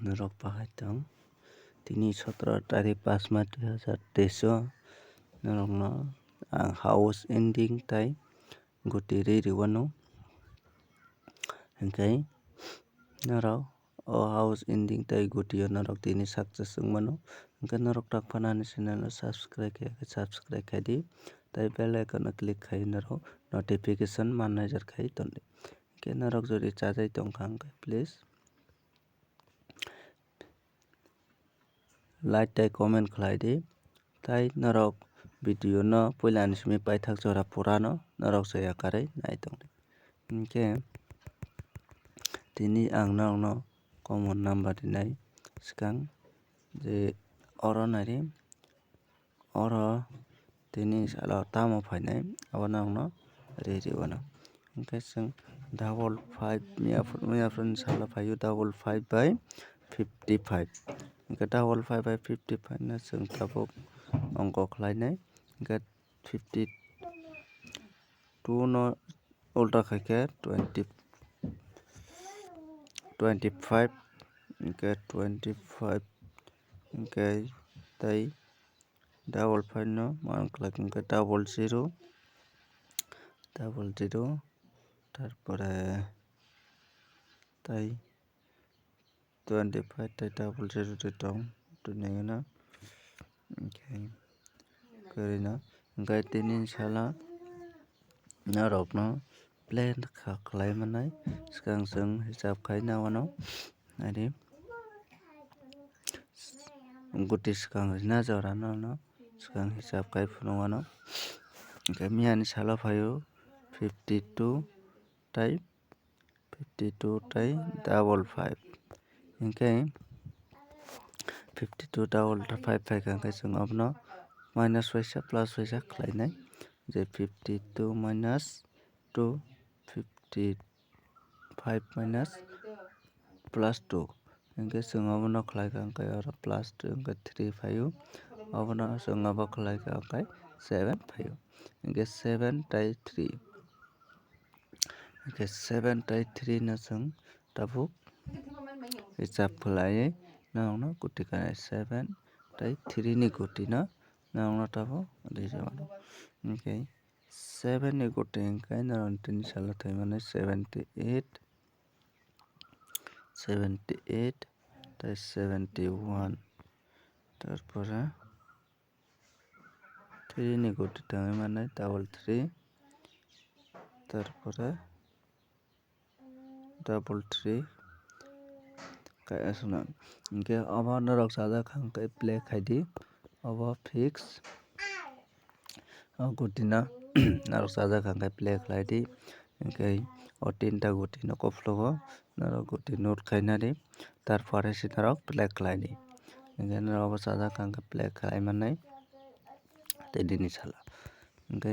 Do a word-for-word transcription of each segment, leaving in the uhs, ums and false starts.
Norok bahai tong. Tini sotro tarik pas mas dui hazar teis o norokno ang house ending tai guti ri riwano. Hinkhe norok o house ending tai guti o norok tini success wngmano. Hinkhe norok tak phano ani channel no subscribe khe, subscribe khai di. Tai bell icon no click khai norok notification mannai jar khai ton di. Hinkhe norok jodi chajai tongkha hinkhe please like tei comment khlai di. Tai norok video no puila ni simi paithak jora pura no norok chaya karwi nai tong di. Hinkhe tini ang norok no common number rinai swkang je oro nai di. Oro tini salo tamo phainai, abono ang no ri riwano. Hinkhe chwng double five miya phuru, miya phuru ni salo phaio double five by fifty five. Hinkhe double five by fifty five no chwng tabuk ongko khlainai. Hinkhe fifty two no ulta khaikhe twenty, twenty five, hinkhe twenty five, hinkhe tei double five no mang khlai hinkhe double zero, double zero, tarpore tei twenty five tei double zero tei tong tini no hinkhe kwrwino hinkhe tini sala norokno plan kha khlai manai swkang chwng hisab khai na wano ari guti swkang rina jora no swkang hisab khai phunuk wano. Hinkhe miyani salo phaio fifty two tei fifty two tei double five. Hinkhe fifty two double five phaikha hinkhe chwng abono minus waisa plus waisa khlainai je fifty two minus two, fifty five minus plus two. Hinkhe chwng abono khlaikha hinkhe oro plus two hinkhe three phaio. Abono chwng abo khlaikha hinkhe seven phaio. Hinkhe seven tei three. Hinkhe seven tei three no chwng tabuk hisab khlaiwi norokno guti kanai seven tei three ni guti no norokno tabuk rijak mano. Hinkhe seven ni guti hinkhe norokni tini salo thai mano seventy eight, seventy eight tei seventy one. Tarpore three ni guti tangwi mannai double three, tarpore double three. Kaya suna hinkhe obo norok chajak kha hinkhe play khai di, obo fix. O guti no norok chajak kha hinkhe play khlai di, hinkhe o tinta guti no kupuluk o norok guti note khai nadi, tarpore se norok play khlai di. Hinkhe norok obo chajak kha hinkhe play khlai mannai tei nini salo. Hinkhe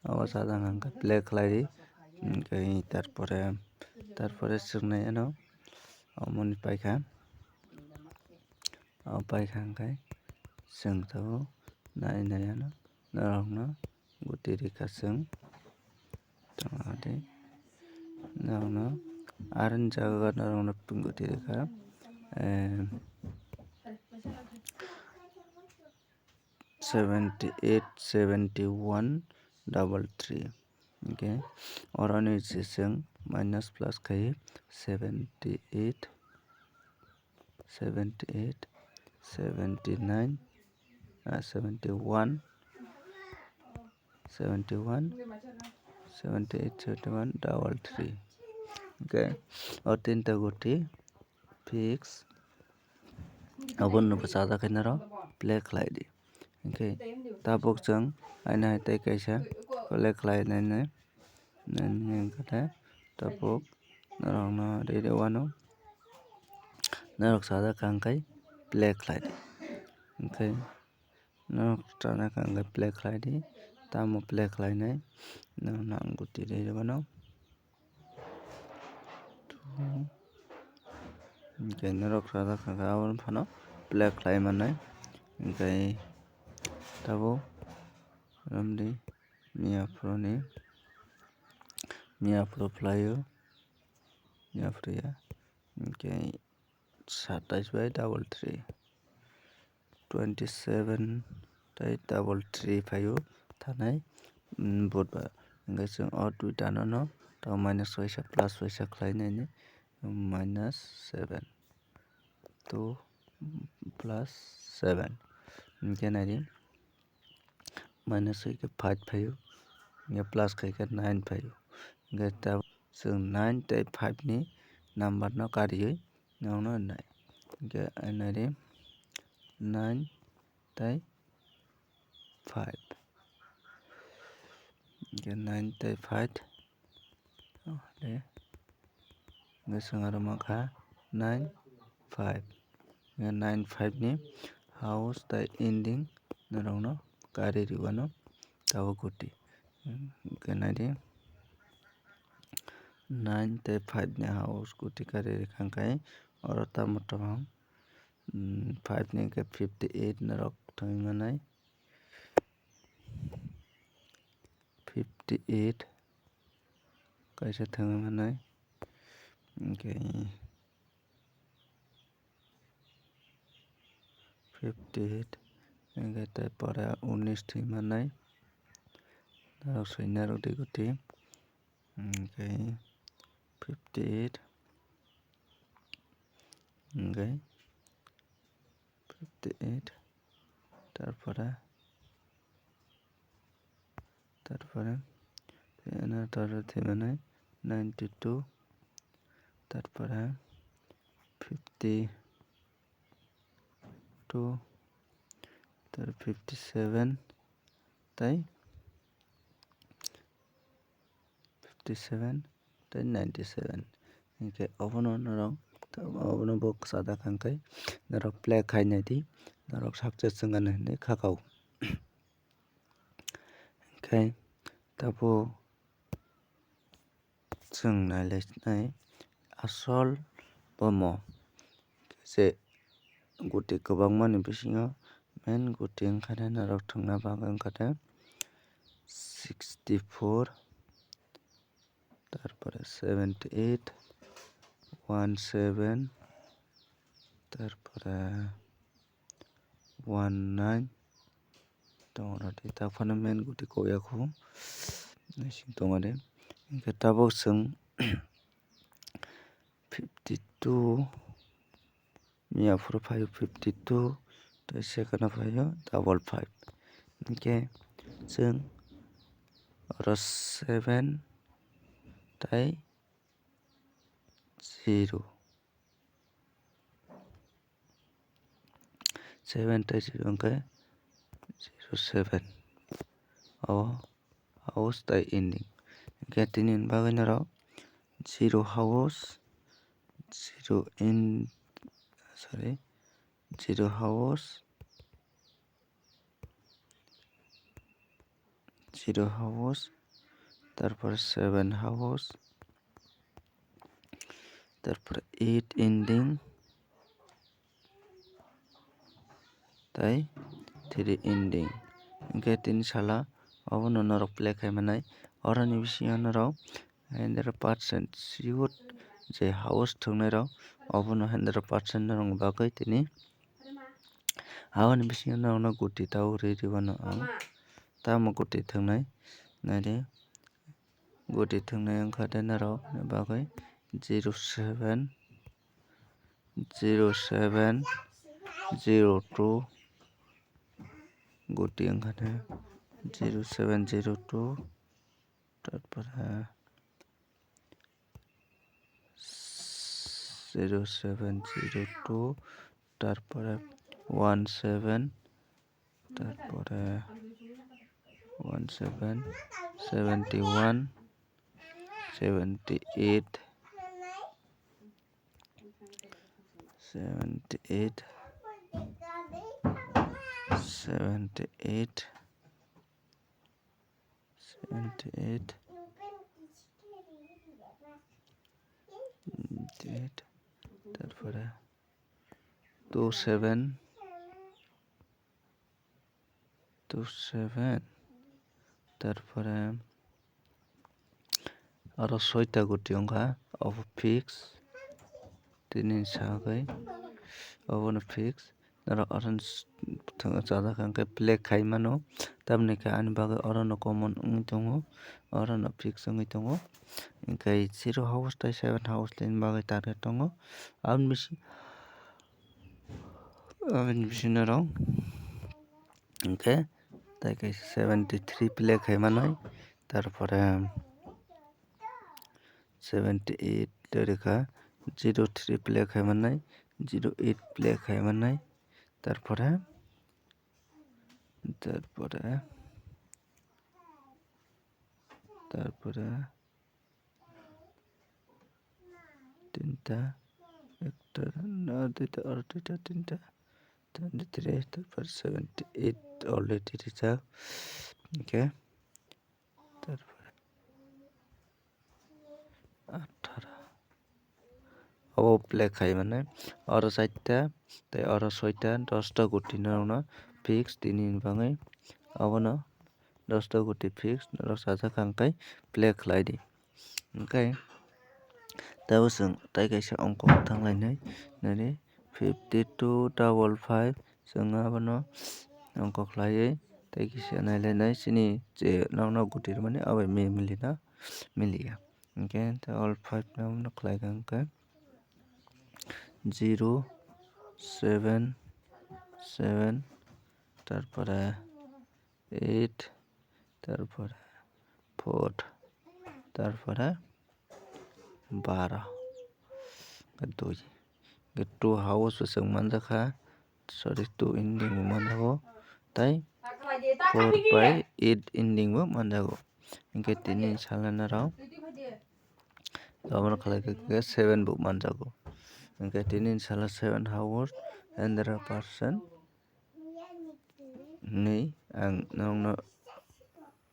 obo chajak kha hinkhe play khlai di. Hinkhe tarpore, tarpore chwng nai ano omo ni paikha. O paikha hinkhe chwng tabuk nai nai ano norokno guti rikha chwng. Tongthokdi norokno aroni jaga norokno guti rikha, eh, seventy eight, seventy one, double three. Hinkhe oroni je chwng minus plus khai seventy eight, seventy eight, seventy nine, ah, seventy one, seventy one, seventy eight, seventy one, double three. Hinkhe o tinta guti fix. Aboni bo chajak khe norok play khlai di. Hinkhe tabuk chwng aina hai tei kaisa play khlai nai nai. Nini hinkhe tabuk norokno riri wano norok chajak kha hinkhe play khlai di. Hinkhe norok chajak kha hinkhe play khlai di. Tamo play khlai nai norokno ang guti riri wano. Hinkhe norok chajak kha hinkhe aboni phano play khlai mannai. Hinkhe tabuk romdi miya phuru ni miya phuru phlaio. yaphuria. Hwnkhe satais bai double three, twenty seven tei double three phaio thanai, mm, budbar. Hwnkhe chwng o duitano no tamo minus waisa plus waisa khlainani, minus seven, two plus seven. Hwnkhe naidi, minus khai khe five phaio, hwnkhe plus khai khe nine phaio. Hwnkhe ta chwng nine tei five ni number no kariui nokno nai. Hwnkhe naidi, nine tei five. Hwnkhe nine tei five. Oh, de. Hwnkhe chwng aro mankha nine five. Hwnkhe nine five ni house tei ending norokno kari rwano tabuk guti. Hwnkhe naidi, nine tei five ni house guti kari rwkha hwnkhe oro tamo tamo, mm, five ni hwnkhe fifty eight norok thangwi manai. Fifty eight kaisa thangwi manai. Hwnkhe fifty eight, hwnkhe tei pora unis thwi manai. Norok soi narwk di guti. Hwnkhe fifty eight, hwnkhe fifty eight, tarpore, tarpore, eno tarpore thwibanai ninety two, tarpore fifty two, tarpore fifty seven, tei fifty seven tei ninety seven. Hwnkhe obono norok, obono bo kwchajak hwnkhe norok play khai naidi, norok success wngani hinwi kha kha o. Hwnkhe tabuk chwng nailainai asol bomo je guti kwbangmani bisingo main guti wngkha de norok thwngna bagwi wngkha de sixty four, tarpore seventy eight, one seven, tarpore one nine tongo, tei ta phano main guti kok ya khu naising tongo de. Hwnkhe tabuk chwng fifty two, miya phuru phaio fifty two, tei second o phaio double five. Hwnkhe chwng oro seven tei zero, seven tei zero hwnkhe zero seven. O house tei ending. Hwnkhe tini ni bagwi norok zero house, zero in, sorry, zero house, zero house, tarpor seven house, tarpor eight ending, tei three ending. Hwnkhe tini sala obono norok play khai manai. Oroni bisingo norok hundred percent sure je house thwngnairok obono hundred percent norokni bagwi tini aboni bisingo norokno guti tabuk rwi rwmano ang. Tamo guti thwngnai naidi, guti thwngnai wngkha de norokni bagwi zero seven, zero seven, zero two, guti wngkha de zero seven zero two, tarpore zero seven zero two, tarpore one seven, tarpore one seven, seventy one, seventy eight, seventy eight, seventy eight, seventy eight, eight, tarpore two seven, two seven, tarpore aro soita guti wngkha. obo fix, tini sagwi obono fix. Norok oro chajak hwnkhe play khai mano, tamoni khe ani bagwi orono common wngwi tongo, orono fix wngwi tongo. Hwnkhe zero house tei seven house ni bagwi target tongo. Aboni bisi-, aboni bisingo norok hwnkhe tei kaisa seventy three play khai manai, tarpore seventy eight tei rikha, zero three play khai manai, zero eight play khai manai, tarpore, tarpore, tarpore tinta, ekta, no, duita, aro duita, tinta, twenty three, tarpore seventy eight already rijak, okay. Tarpore atharo. Obo play khai mane. Oro chaita tei oro soita, dosta guti norokno fix tini ni bagwi. Obono dosta guti fix norok chajak hwnkhe play khlai di. Hwnkhe tabuk chwng tei kaisa ongkho thang lainai, nini fifty two double five, chwng abono ongkho khlaiwi tei kisa nailainai chini je nokno guti rwmani abo mi-, milina miliya. Hwnkhe tei all five no abono khlai kha hwnkhe zero seven seven, tarpore eight, tarpore four, tarpore baro, dui. Hwnkhe two house bo chwng manjakha, sorry, two ending bo manjago, tei four bai eight ending bo manjago. Hwnkhe tini salnai norok obono khlai khe seven bo manjago. Hwnkhe tini salo seven house hundred percent hinwi ang norokno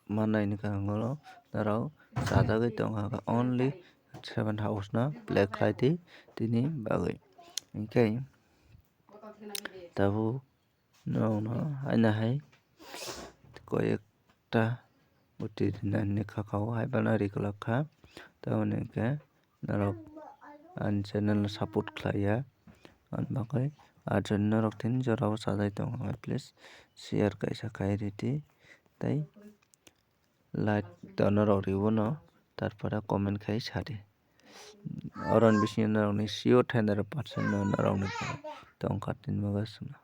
mannai ni kwrwngno norok chajagwi tongkha, only seven house no play khlai di tini bagwi. Hwnkhe tabuk norokno haino hai koi ekta guti rinani kha, kha o hai phano ri kwlak kha, tamoni hwnkhe norok ani channel no support khlaiya, ani bagwi ah channel norok tini jora o chajagwi tongo, please share kaisa khai ridi tei like to norok ribono, tarpore comment khai sadi. Oroni bisingo norokni sure hundred percent no norokni tongkha tini bagwi chwngno.